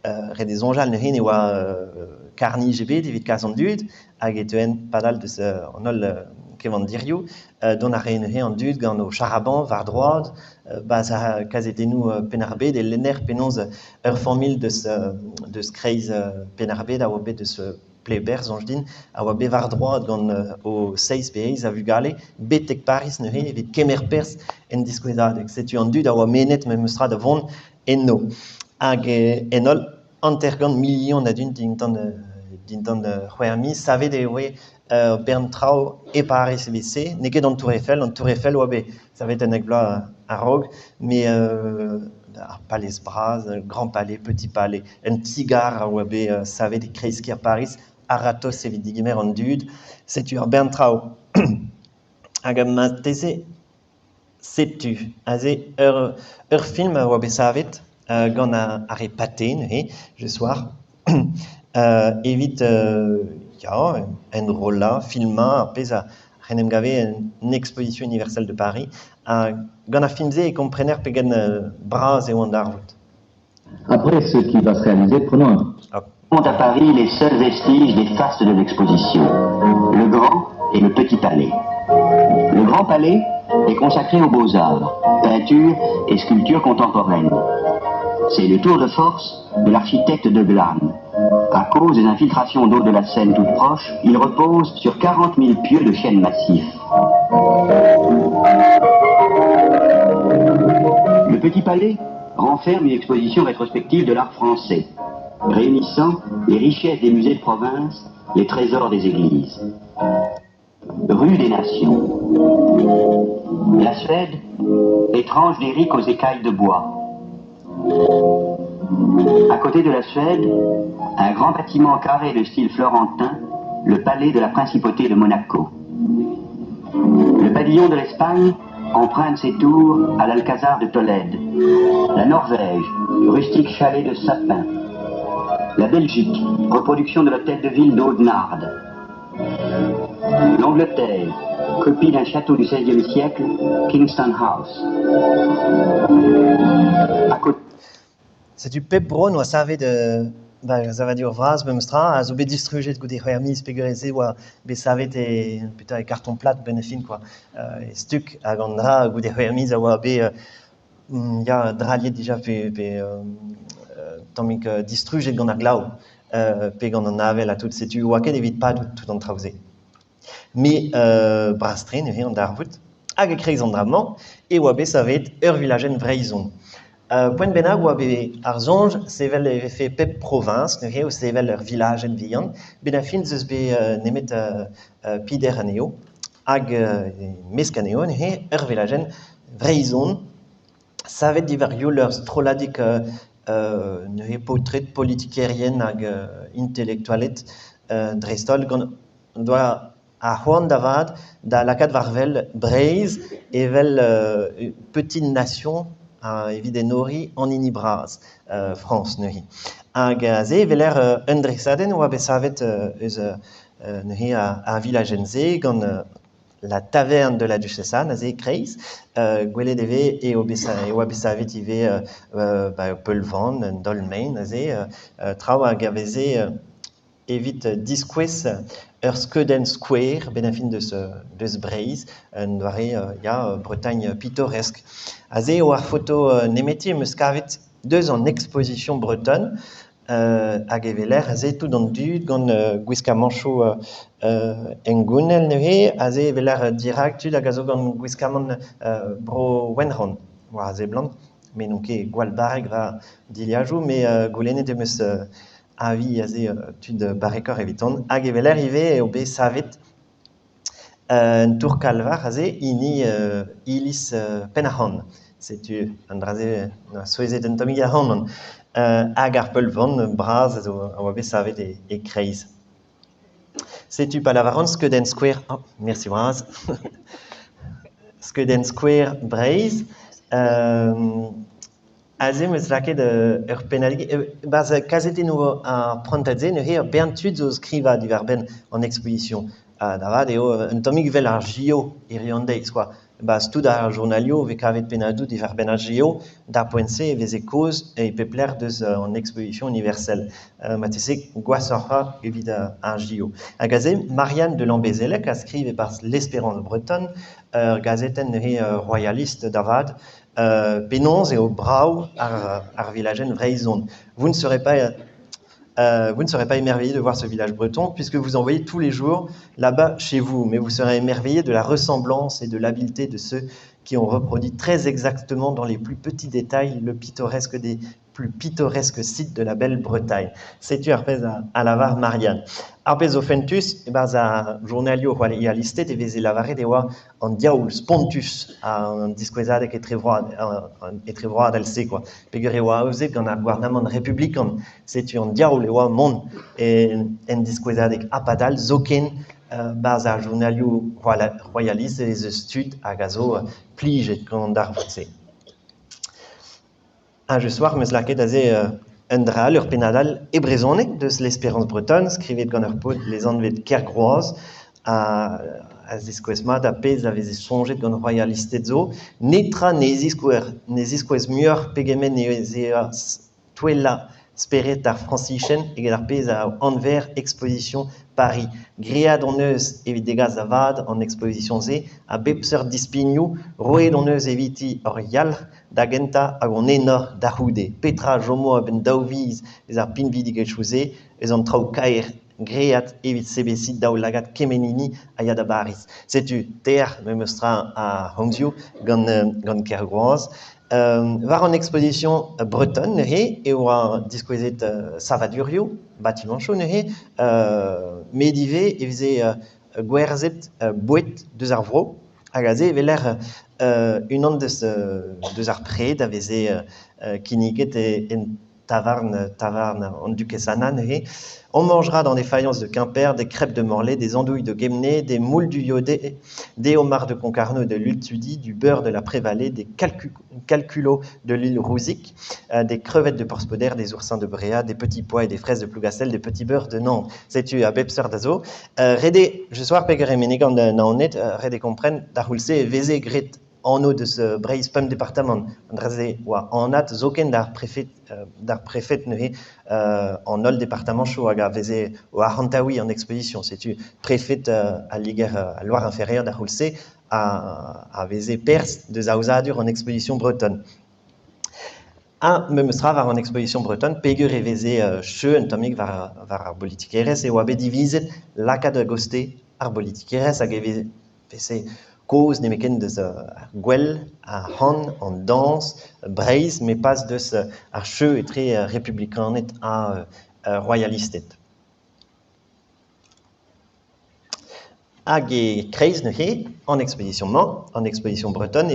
Ret eo soñjal neuze ne oa karr-nij ebet evit kas an dud hag e teuent padal deus an holl kevandirioù. Dont a rae neuze an dud gant o charabañ war droad. 'Barzh ar kazetennoù Penn-ar-Bed e lenner penaos ur familh deus deus kreiz Penn-ar-Bed a oa bet deus Pleber, soñj din, a oa bet war droad gant o seizh pe eizh a vugale betek Pariz neuze evit kemer perzh en diskouezadeg. Setu an dud a oa mennet memestra da vont eno. Hag en holl 50 milion a dud dindan dindan c'hwec'h miz. Savet e voe ur bern traoù e Pariz evit-se. N'eo ket an Tour Eiffel, an Tour Eiffel oa bet savet 11 vloaz a-raok, met ar palez bras, Grand Palais, Petit Palais, un ti-gar a oa bet savet e kreiz-kêr Pariz a-ratozh evit degemer an dud. Setu ur bern traoù. Hag marteze setu aze ur ur film a oa bet savet gant ar re Pathé neuze ce soir evit ya enrollañ, filmañ ar pezh a en em gave en Exposition universelle de Paris. Ha gant ar film-se e komprener pegen bras eo an darvoud. Après ce qui va se réaliser, prenons un Hop. à Paris les seuls vestiges des fastes de l'exposition, le Grand et le Petit Palais. Le Grand Palais est consacré aux beaux-arts, peinture et sculpture contemporaine. C'est le tour de force de l'architecte de Glane. À cause des infiltrations d'eau de la Seine toute proche, il repose sur 40 000 pieux de chêne massif. Le Petit Palais renferme une exposition rétrospective de l'art français, réunissant les richesses des musées de province, les trésors des églises. Rue des Nations. La Suède, étrange lyrique aux écailles de bois. À côté de la Suède, un grand bâtiment carré de style florentin, le palais de la principauté de Monaco. Le pavillon de l'Espagne emprunte ses tours à l'Alcazar de Tolède. La Norvège, rustique chalet de sapin. La Belgique, reproduction de l'hôtel de ville d'Audenarde. L'Angleterre, copie d'un château du XVIe siècle, Kingston House. À côté Setu pep bro 'noa savet ba savadur vras memestra a zo bet distrujet goude c'hwec'h miz peogwir e se oa bet savet e petra e karton plat 'benn ar fin quoi. E stuk hag an dra goude c'hwec'h miz a oa bet ya drailhet dija pe pe tammig distrujet gant ar glav pe gant an avel ha tout. Setu oa ket evit padout tout an traoù-se. Me bras-tre neuze an darvoud. Hag e-kreiz an dra-mañ e oa bet savet ur vilajenn vreizhon. Poent bennak oa bet ar soñj sevel e vefe pep proviñs neuze o sevel ur vilajenn vihan. 'Benn ar fin 'z eus bet nemet peder anezho. Hag e-mesk anezho neuze ur vilajenn vreizhon savet diwar youl ur strolladig neuze paotred politikerien hag intelektualed dreist-holl gant doa ar c'hoant da vat da lakaat war-wel Breizh evel petite nation evit enoriñ an hini bras, Frañs neuze. Hag aze e weler un dresadenn a oa bet savet eus neuze ar vilajenn-se gant la taverne de la Duchesse Anne aze e-kreiz. Gwelet e vez eo bet e oa bet savet ivez ba peulvan, un dolmen aze, traoù hag a veze evit diskouez ur skeudenn skouer benn ar fin deus deus Breizh, un doare ya Bretagne pittoresque. Aze eo ar foto nemeti em eus kavet deus an exposition bretonne hag e weler aze tout an dud gant gwiskamanchoù hengounel neuze. Aze e weler dirak tud hag a zo gant gwiskamant Bro-Wenrann war a seblant. Me n'on ket gwall barrek war dilhajoù, met goulennet em eus avi aze tud barrekoc'h eviton. Hag e weler ivez eo bet savet un tour-kalvar aze, hini iliz Penn-ar-C'hrann. Setu an dra-se souezhet un tammig ac'hanon. Hag ar peulvan bras a zo a oa bet savet e-kreiz. Setu pa lavaran skeudenn skouer... Oh, mersi bras. Skeudenn skouer Breizh. Aze 'm eus lakaet ur pennadig. 'Barzh kazetennoù ar prantad-se neuze ur bern tud zo o skrivañ diwar-benn an exposition. Ha da vat eo un tammig evel ar JO hiriv an deiz kwa. Barzh tout ar journalioù e vez kavet pennadoù diwar-benn ar JO, d'ar poent-se e veze kaoz e pep lec'h deus an Exposition Universelle. Marteze gwashoc'h c'hoazh evit ar JO. Hag aze, Marianne de Lambézellec a skriv e-barzh L'Espérance Bretonne, ur gazetenn neuze royaliste da vat, penaos eo brav ar vilajenn vreizhon. Vous ne serez pas vous ne serez pas émerveillé de voir ce village breton puisque vous en voyez tous les jours là-bas chez vous, mais vous serez émerveillé de la ressemblance et de l'habileté de ceux qui ont reproduit très exactement dans les plus petits détails le pittoresque des plus pittoresques sites de la belle Bretagne. Setu ar pezh a lavar Marianne. Ar pezh zo fentus, e-barzh ar journalioù royalisted e veze lavaret e oa an diaoul spontus an diskouezadeg etrevroadel-se kwa. Peogwir e oa aozet gant ar gouarnamant republikan, setu an diaoul e oa mont en diskouezadeg ha padal zoken 'barzh ar journalioù royalist ez eus tud hag a zo plijet gant an darvoud-se. Ha just war 'm eus lakaet aze un dra all, ur pennad all e brezhoneg deus L'Espérance Bretonne, skrivet gant ur paotr lesanvet Kergroaz, a ziskouez mat ar pezh a veze soñjet gant royalisted zo. Netra ne ziskouez, ne ziskouez muioc'h pegement ez eas touellañ spered ar Frañsizien eget ar pezh a anver Exposition Paris. Graet hon eus evit degas da vat an exposition-se a bep seurt dispignoù, roet hon eus eviti hor yalc'h da gentañ hag hon enor da c'houde. Petra a chomo a-benn daou viz eus ar pinvidigezhioù-se, eus an traoù kaer graet evit sebeziñ daoulagad kement hini a ya da Bariz. Setu ter memes tra ar c'homzioù gant, gant Kergroaz. War an exposition bretonne neuze e oa diskouezet savadurioù, batimañchoù neuze, met ivez e veze gwerzhet boued deus ar vro. Hag aze e weler unan deus, deus ar pred a veze kinniget en tavarn, tavarn an Dukez Anna neuze. On mangera dans des faïences de Quimper, des crêpes de Morlaix, des andouilles de Guémené, des moules du Iodé, des homards de Concarneau de l'île Tudy, du beurre de la Prévallée, des calculos de l'île Rouzic, des crevettes de Porspoder, des oursins de Bréa, des petits pois et des fraises de Plougastel, des petits beurres de Nantes. Setu a bep seurt a zo. Ret eo, just war peger e menegan Naoned, ret eo kompren d'ar c'houlz-se e veze graet anv deus Breizh pemp departamant. An dra-se oa anat zoken d'ar prefed, d'ar prefed neuze an holl departamanchoù hag a veze o arc'hantaouiñ an exposition. Setu prefed al Liger al Loire-Inférieure d'ar c'houlz-se a veze perzh deus aozadur an exposition bretonne. Ha memes tra war an exposition bretonne, peger e veze cheu un tammig war, war ar bolitikerezh e oa bet divizet lakaat a-gostez ar bolitikerezh hag e veze kaoz nemetken deus ar gwel, ar c'han, an dañs, Breizh, met pas deus ar cheu etre republikaned ha royalisted. Hag e-kreiz neuze, an exposition-mañ, an exposition bretonne,